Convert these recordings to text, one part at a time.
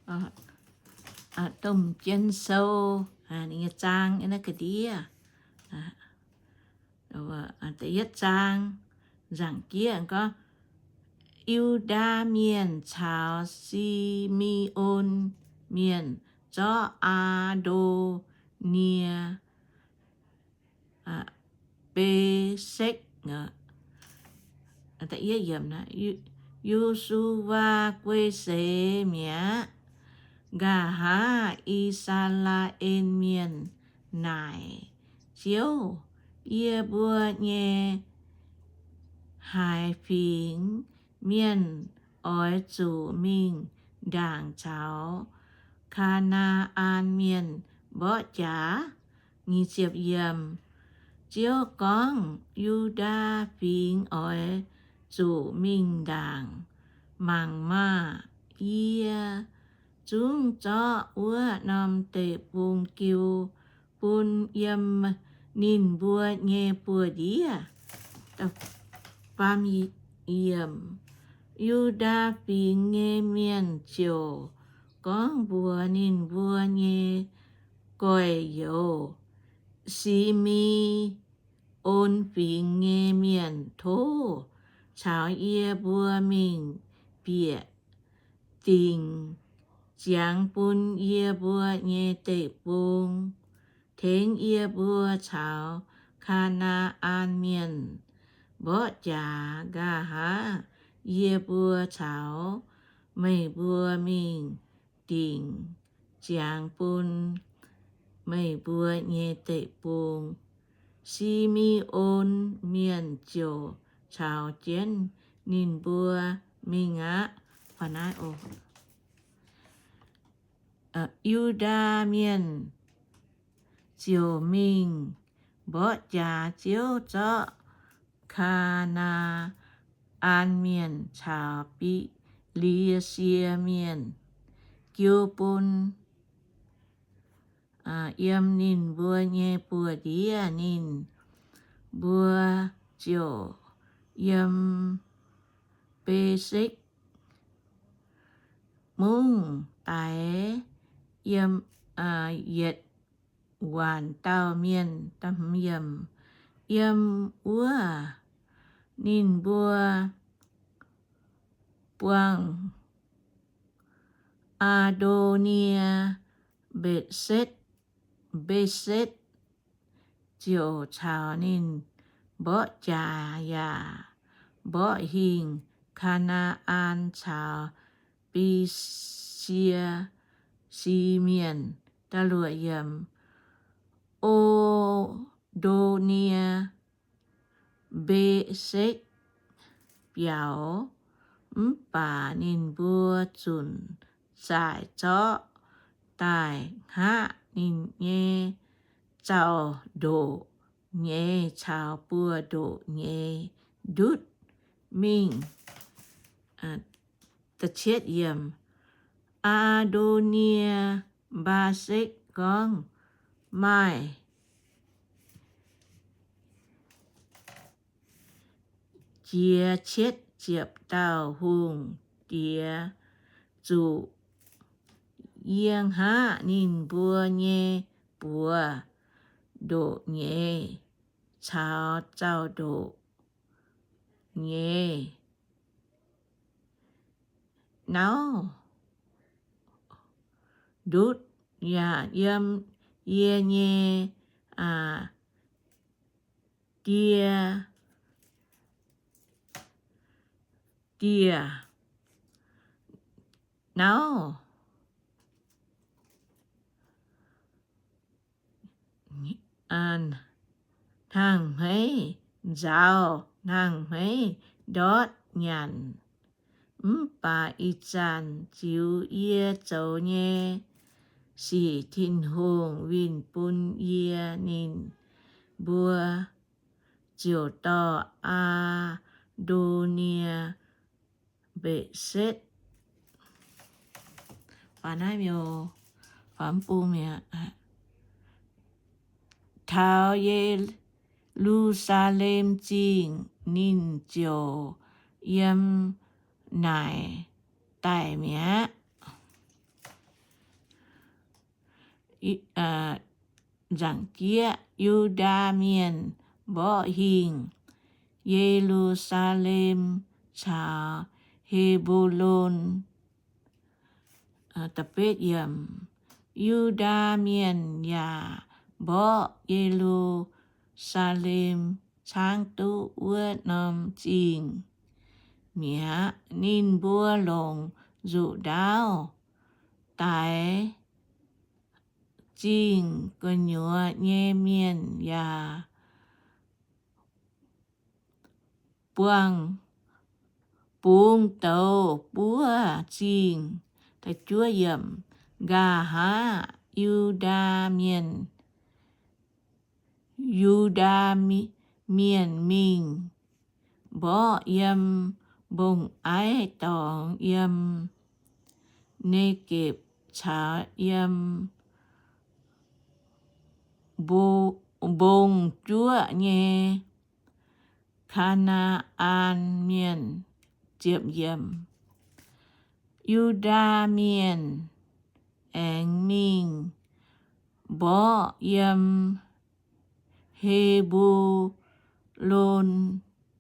Domh Jien Sou, ninh nyei zaang naaiv ga'ndiev, da'yietv zaang, nzaangc jieqv gorngv, Yu^ndaa Mienh caux Si^me^on Mienh zorqv Aa^ndo^nie, Be^sekv, Yo^su^waa guei seix mi'aqv. Nqa'haav I^saa^laa^en Mienh naaic Ziouv, Yie mbuo nyei haiz fingx mienh oix zuqc mingh ndaangc caux Kaa^naa^an Mienh mborqv jaax. Ziouv gorngv, Yu^ndaa Fingx oix zuqc mingh ndaangc mangc maah! Yie zungv zorqv wuov norm deic-bung jiu bun yiem ninh mbuo nyei buoz-ndiev. Yu^ndaa Fingx nyei mienh ziouc gorngv mbuox ninh mbuo nyei gorx-youz, Si^me^on Fingx nyei mienh, Tov caux yie mbuo mingh bieqc dingc ziangx bun yie mbuo nyei deic-bung, tengx yie mbuo caux Kaa^naa^an Mienh mborqv jaax. Nqa'haav yie mbuo caux meih mbuo mingh dingc ziangx bun meih mbuo nyei deic-bung. Si^me^on Mienh ziouc caux jienv ninh mbuo mingh aqv. Yu^ndaa Mienh ziouc mingh mborqv jaax. Ziouv zorqv Kaa^naa^an Mienh caux Fi^li^sie Mienh jiu bun yiem ninh mbuo nyei buoz-ndiev. Ninh mbuo ziouc yiem Be^sekv Mungv daix, yiem yietc waanc dauh mienh. Yiem wuov ninh mbuo buangh Aa^ndo^nie, Mbetc^setv, Mbetc^setv ziouc caux ninh mborqv jaax yaac mborqv hingh Kaa^naa^an caux Fi^li^si Mienh. O^ndo^nie, Mbetc^setv biaux, mv baac ninh mbuo zunc zaaic zorqv daaih hngaqv ninh nyei zaux-ndoqc nyeiz caux buoz-ndoqc nyei ndutv mingh. Aa^ndo^nie, Mbaa^sekv gorngv, Maaih jiex cietv ziepc dauh hungh diex zuqc yie hngaqv ninh mbuo nyei buoz-ndoqc nyeiz caux zaux-ndoqc nyeiz nauv ndutv yaac yiem yie nyei die, dieh nauv hnangv hmeiv nzaaux, hnangv hmeiv ndortv nyanc. Mv baac ih zanc ziux yie zoux nyei sic Tin-Hungh winh bun yie. Ninh mbuo ziouc dorh Aa^ndo^nie, Mbetc^setv taux Ye^lu^saa^lem Zingh. Ninh ziouc yiem naaic daic mi'aqv. nzaangc jieqv Yu^ndaa Mienh mborqv hingh Ye^lu^saa^lem caux He^mbo^lon. Yu^ndaa Mienh yaac mborqv Ye^lu^saa^lem caangv duqv wuov norm zingh mi'aqv. Ninh mbuo longc nzuqc ndaauv daix zingh gu'nyuoz nyei mienh yaac buangh, bungx douz buov zingh. Nqa'haav Yu^ndaa Mienh, Yu^ndaa Mienh mingh mborqv yiem mbong-aiv dorngx, yiem Ne^gepc caux yiem mbong juoqv nyei Kaa^naa^an Mienh. Yu^ndaa Mienh aengx mingh mborqv yiem He^mbo^lon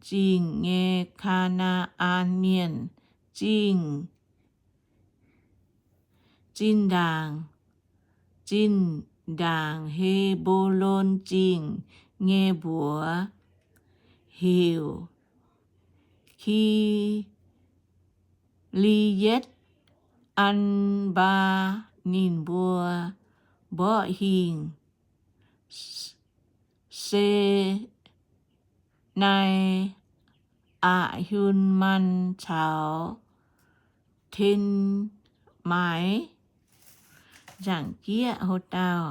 Zingh nyei Kaa^naa^an Mienh zingh, zinh ndaangc, zinh ndaangc He^mbo^lon Zingh nyei mbuox heuc Ki^li^yetv, An^mbaa. Ninh mbuo mborqv hingh Se^nai, Aa^hun^man caux Ten^maaiz. Nzaangc jieqv houc dauh,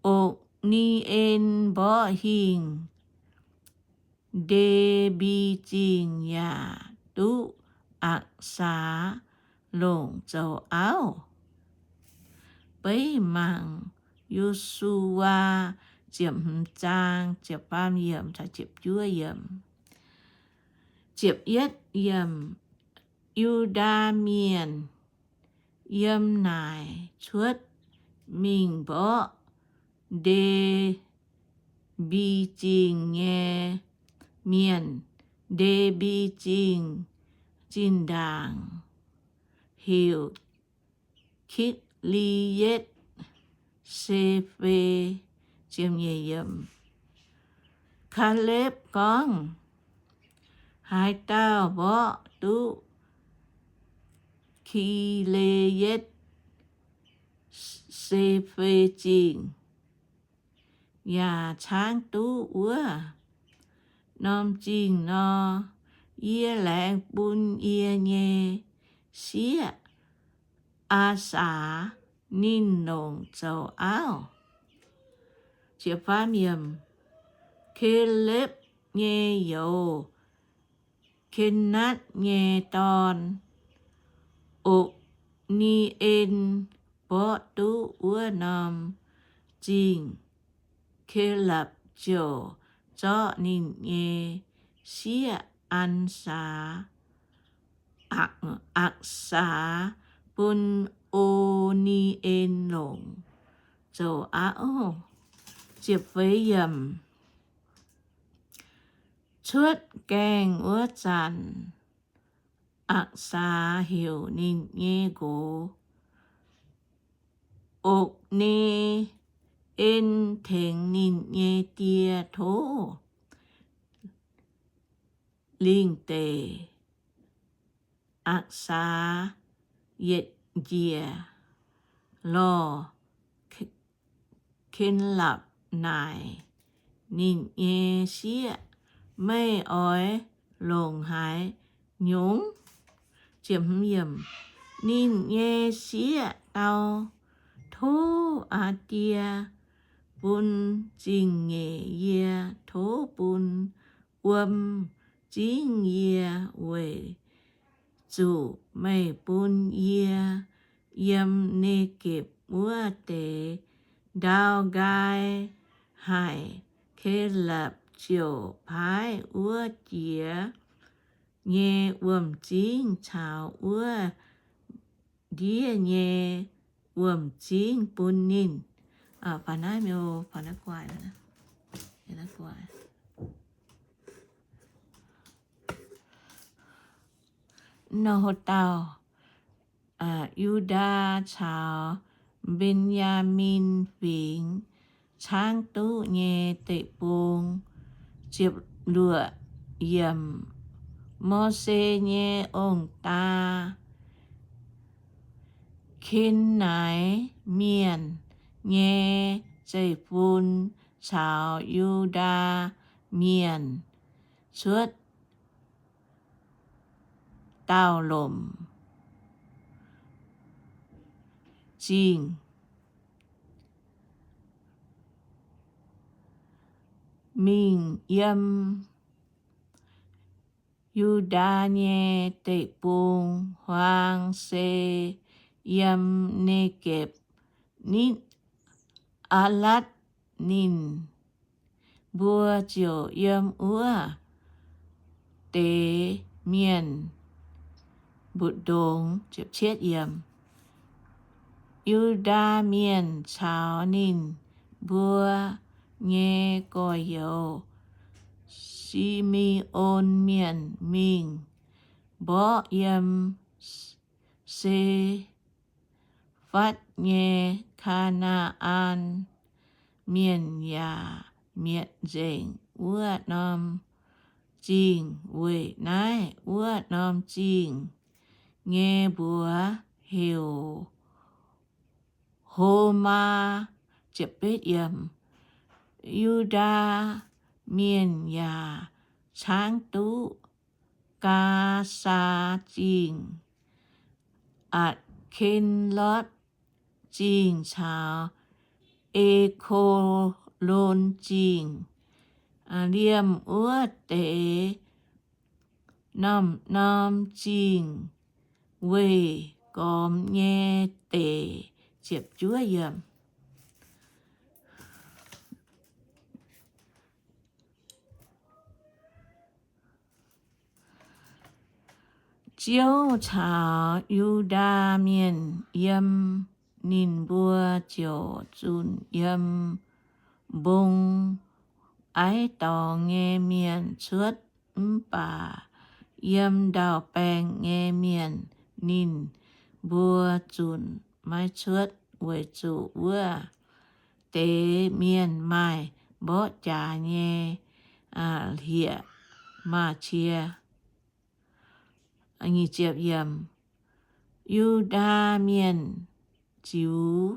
Okc^ni^en mborqv hingh Nde^mbi Zingh yaac duqv Akc^saa^longc zoux auv. Beiv mangc Yo^su^waa ziepc hmz zaang ziepc faam yiemc caux ziepc juov yiemc. Ziepc yietv yiemc, Yu^ndaa Mienh yiem naaic cuotv mingh mborqv Nde^mbi Zingh nyei mienh. Nde^mbi Zingh zinh ndaangc heuc Kitv^li^yetv Se^fe. Kaalepv gorngv, Haaix dauh mborqv duqv Ki^le^yetv Se^fe Zingh yaac caangv duqv wuov norm zingh nor, yie laengz bun yie nyei sieqv, Aa^saax, ninh longc zoux auv. Kaalepv nyei youz, Kenatv nyei dorn, Okc^ni^en, mborqv duqv wuov norm zingh. Kaalapv ziouc zorqv ninh nyei sieqv, An^saax, Akc^saax, bun O^ni^en longc zoux auv. Cuotv gaengh wuov zanc, Akc^saax heuc ninh nyei nqox, Okc^ni^en, tengx ninh nyei die tov lingh deic. Akc^saax yietc njiec lorh Kaalapv naaic ninh nyei sieqv, Meih oix longc haaix nyungc? Ninh nyei sieqv dau, Tov aa die bun zingh nyeic yie, tov bun wuom zingv yie, weic zuqc meih bun yie yiem Negepc wuov deix ndau nqaai haic. Kaalapv ziouc paaiv wuov jiex nyei wuom zingv caux wuov ndiev nyei wuom-zingv bun ninh. Nor, hlo dauh Yu^ndaa caux Mben^yaa^min Fingx Caangv Duqv Nyei Deic-Bung. Ziepc luoqc yiemc. Mose nyei ong-daa, Ken^naaix Mienh nyei zeiv-fun caux Yu^ndaa Mienh cuotv Dauh Lomc Zingh mingh yiem Yu^ndaa nyei deic-bung huaang se yiem Ne^gepc nitv Aalatv. Ninh mbuo ziouc yiem wuov deix mienh mbu'ndongx. Yu^ndaa Mienh caux ninh mbuo nyei gorx-youz, Si^me^on Mienh, mingh mborqv yiem Se^aa^fatv nyei Kaa^naa^an Mienh yaac mietc nzengc wuov norm zingh. Weic naaiv wuov norm zingh nyei mbuox heuc Homaa. Yu^ndaa Mienh yaac caangv duqv Gaasaa Zingh, Atc^ken^lotv Zingh caux E^ko^lon Zingh. Liemh wuov deix norm-norm zingh weih gormx nyei deic. Ziouv caux Yu^ndaa Mienh yiem, ninh mbuo ziouc zunc yiem mbong aiv dorngx nyei mienh cuotv. Mv baac yiem ndau-baeng nyei mienh ninh mbuo zunc maiv cuotv, weic zuqc wuov deix mienh maaih mborqv jaax nyei hlieqv-maaz-cie. Yu^ndaa Mienh ziux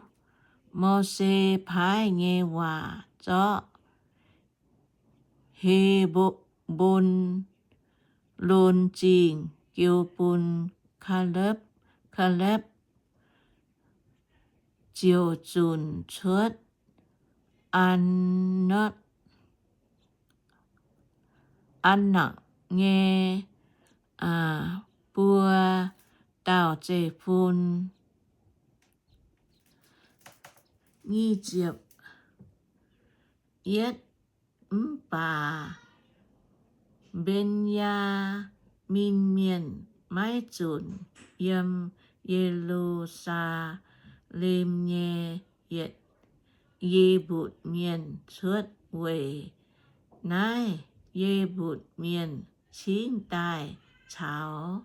Mose paaiv nyei waac zorqv He^mbo^lon Zingh jiu bun Kaa^lebv. Kaa^lebv ziouc zunc cuotv An^nokc, An^nokc nyei buo dauh zeiv-fun. Nyic ziepc yietv. Mv baac Mben^yaa^min Mienh maiv zunc yiem Ye^lu^saa^lem nyei yietc Ye^mbutc Mienh cuotv. Weic naaiv Ye^mbutc Mienh cingv daaih caux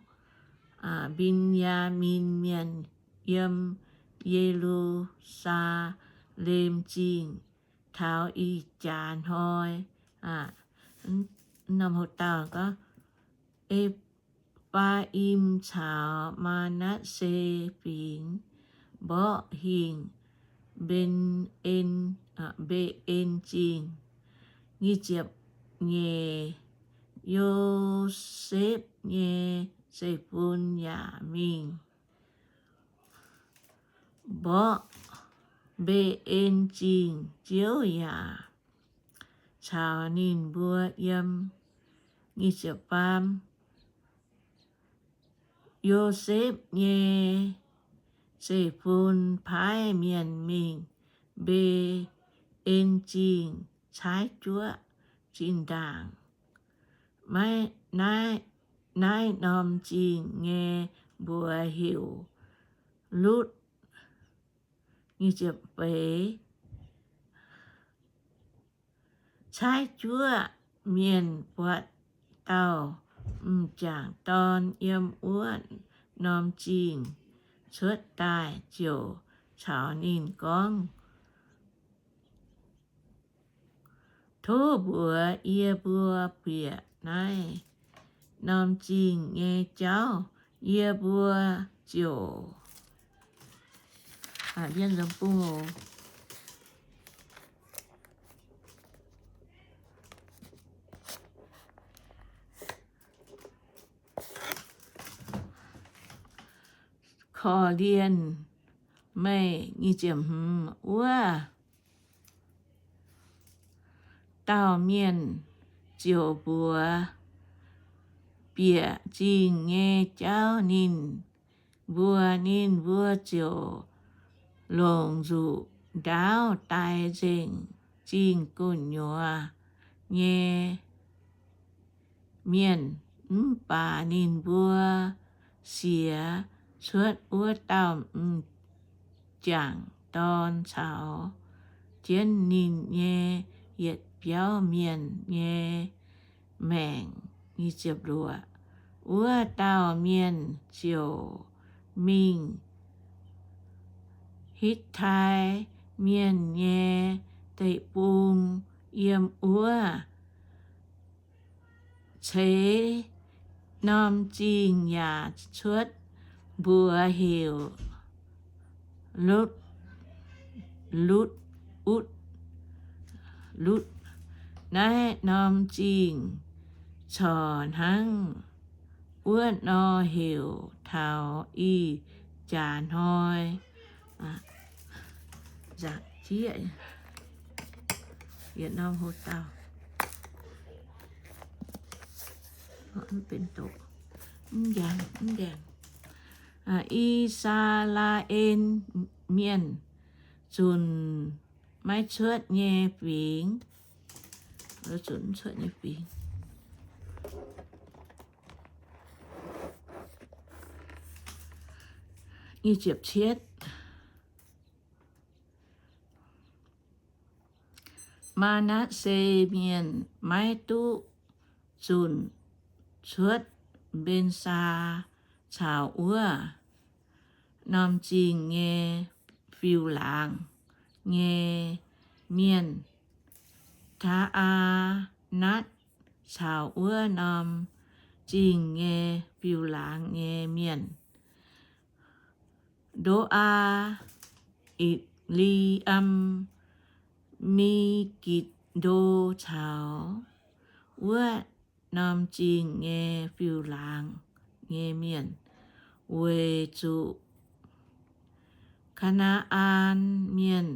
Mben^yaa^min Mienh yiem Ye^lu^saa^lem Zingh taux ih jaax hnoi. Norm houv dauh gorngv, E^faa^im caux Maa^natv^se Fingx mborqv hingh Mbe^en, Mbe^en Zingh. Nyic ziepc nyeic. Yosepv nyei zeiv-fun yaac mingh mborqv Mbe^en Zingh. Ziouv yaac caux ninh mbuo yiem. Nyic ziepc faam. Yosepv nyei zeiv-fun paaiv mienh mingh Mbe^en Zingh caaiv juoqv zinh ndaangc. Naaiv, naaiv norm zingh nyei mbuox heuc Lutv Nyic ziepc feix. Caaiv juov mienh buatc dauh m'jangc dorn yiem wuov norm zingh cuotv daaih, ziouc caux ninh gorngv, Tov mbuox yie mbuo bieqc naaiv norm zingh nyei jauv, yie mbuo ziouc korv-lienh meih. Wuov dauh mienh ziouc mbuox bieqc zingh nyei jauv ninh mbuo. Ninh mbuo ziouc longc nzuqc ndaauv daix nzengc zingh gu'nyuoz nyei mienh. Mv baac ninh mbuo siex cuotv wuov dauh m'jangc dorn caux jienv ninh nyei yietc biauv mienh nyei maengc. Wuov dauh mienh ziouc mingh Hitv^tai Mienh nyei deic-bung, yiem wuov ceix norm zingh yaac cuotv, mbuox heuc Lutv, Lutv, Utv, Lutv. Naaiv norm zingh corc hnangv wuov nor heuc taux ih jaax hnoi. I^saa^laa^en Mienh zunc maiv cuotv nyei fingx. Maa^natv^se Mienh maiv duqv zunc cuotv Mben^saa caux wuov norm zingh nyei fiuv-laangc nyei mienh. Taa^aa^natv caux wuov norm zingh nyei fiuv-laangc nyei mienh. Ndo^aa, I^li^am, Mi^gitc^ndo caux wuov norm zingh nyei fiuv-laangc nyei mienh, weic zuqc Kaa^naa^an Mienh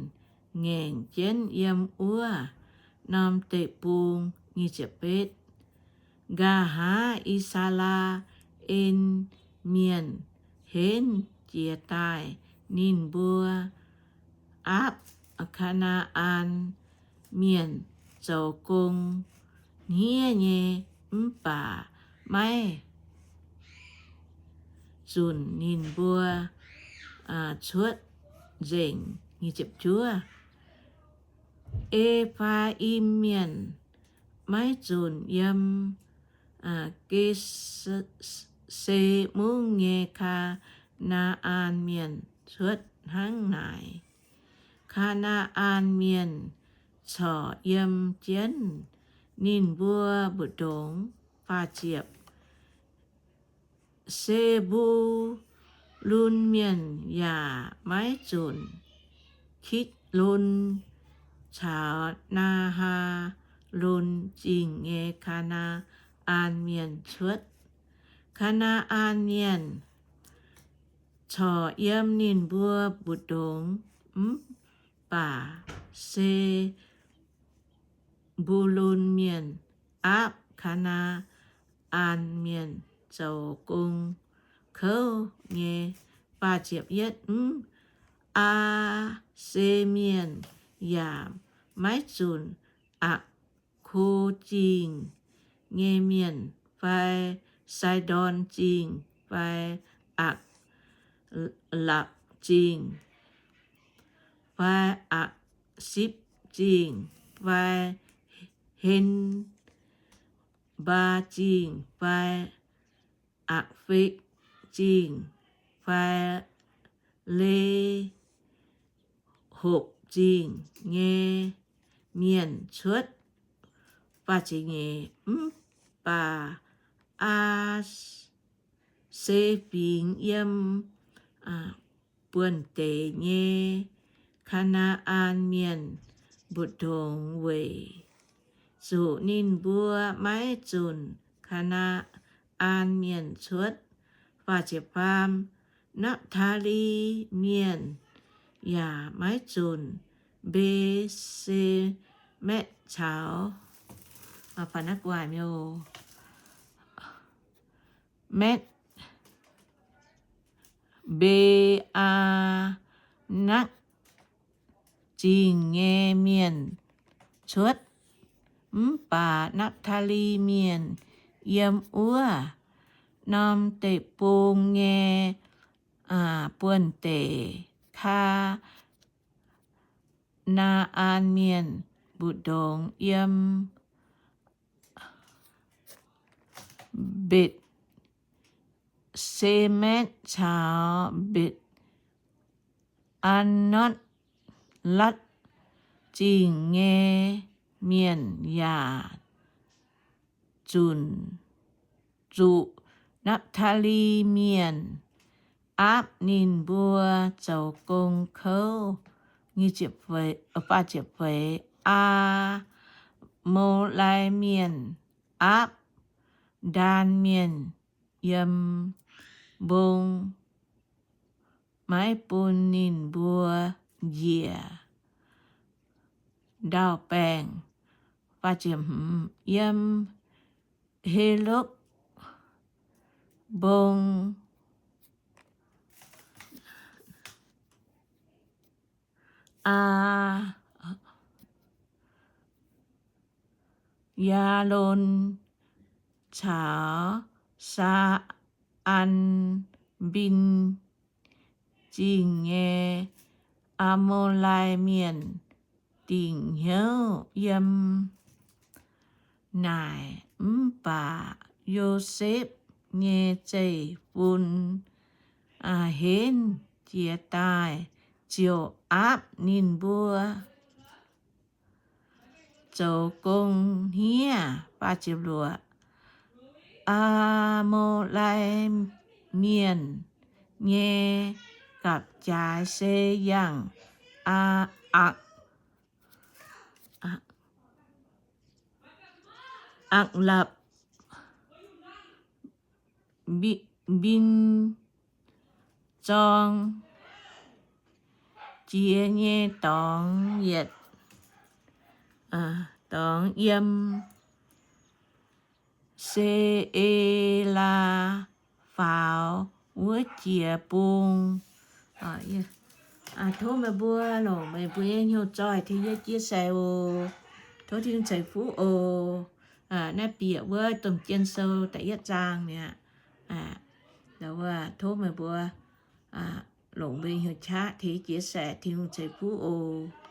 ngaengc jienv yiem wuov norm deic-bung. Nqa'haav I^saa^laa^en Mienh henv jiez daaih, ninh mbuo aapv Kaa^naa^an Mienh zoux gong hniev nyei, mv baac maiv zunc ninh mbuo cuotv nzengc. E^faa^im Mienh maiv zunc yiem Gese Mungv nyei Kaa^naa^an Mienh cuotv hnangv naaic. Kaa^naa^an Mienh corc yiem jienv ninh mbuo mbu'ndongx. Faah ziepc. Se^mbu^lun Mienh yaac maiv zunc Kitc^lon caux Naa^haa^lon Zingh nyei Kaa^naa^an Mienh cuotv. Kaa^naa^an Mienh corc yiem ninh mbuo mbu'ndongx, mv baac Se^mbu^lun Mienh aapv Kaa^naa^an Mienh zoux gong kouv nyei. Mv, Aa^se Mienh yaac maiv zunc Apc^ko Zingh nyei mienh fai Saidon Zingh fai Aa^lapc Zingh. fai Aqsipc Zingh fai Henbaa Zingh fai Aqfik Zingh fai Le hopc zingh nyei mienh cuotv. Mv baac Aa^se Fingx yiem buonv-deic nyei Kaa^naa^an Mienh mbu'ndongx weic zuqc ninh mbuo maiv zunc Kaa^naa^an Mienh cuotv. Faam, Napv^taa^li Mienh yaac maiv zunc Mbe^se^maetv caux Maetv, Mbe^aa^nakv Zingh nyei mienh cuotv. Mv baac Napv^taa^li Mienh yiem wuov norm deic-bung nyei buonv-deic, Kaa^naa^an Mienh mbu'ndongx yiem Mbetc^se^maetv caux Mbetc^anatv Latv Zingh nyei mienh yaac zunc zuqc Napv^taa^li Mienh aapv ninh mbuo zoux gong kouv. Amor^lai Mienh aapv Ndaan Mienh yiem mbong, maiv bun ninh mbuo njiec ndau-baengh. Yiem Helopv Mbong, Aa, Yaalon caux Saa^an^mbin Zingh nyei Amor^lai Mienh dingc hnyouv yiem naaic. Mv baac Yosepv nyei zeiv-fun henv jiez daaih ziouc aapv ninh mbuo zoux gong hniev. Amor^lai Mienh nyei gapv-jaaix se yangh Aa, Aa, Aa^lapc Mbin Zorng jiex nyei dorngx yietc, dorngx yiem Se^e^laa faaux wuov jiex bung. Tov meih mbuo longc meih mbuo nyei hnyouv zoih tengx yie chia sẻ oc. Tov Tin-Hungh ceix fuqv oc. Naaiv bieqc wuov Domh Jien Sou da'yietv zaang mi'aqv. Tov meih mbuo longc mbuo nyei hnyouv qaqv tengx chia sẻ, Tin-Hungh ceix fuqv oc.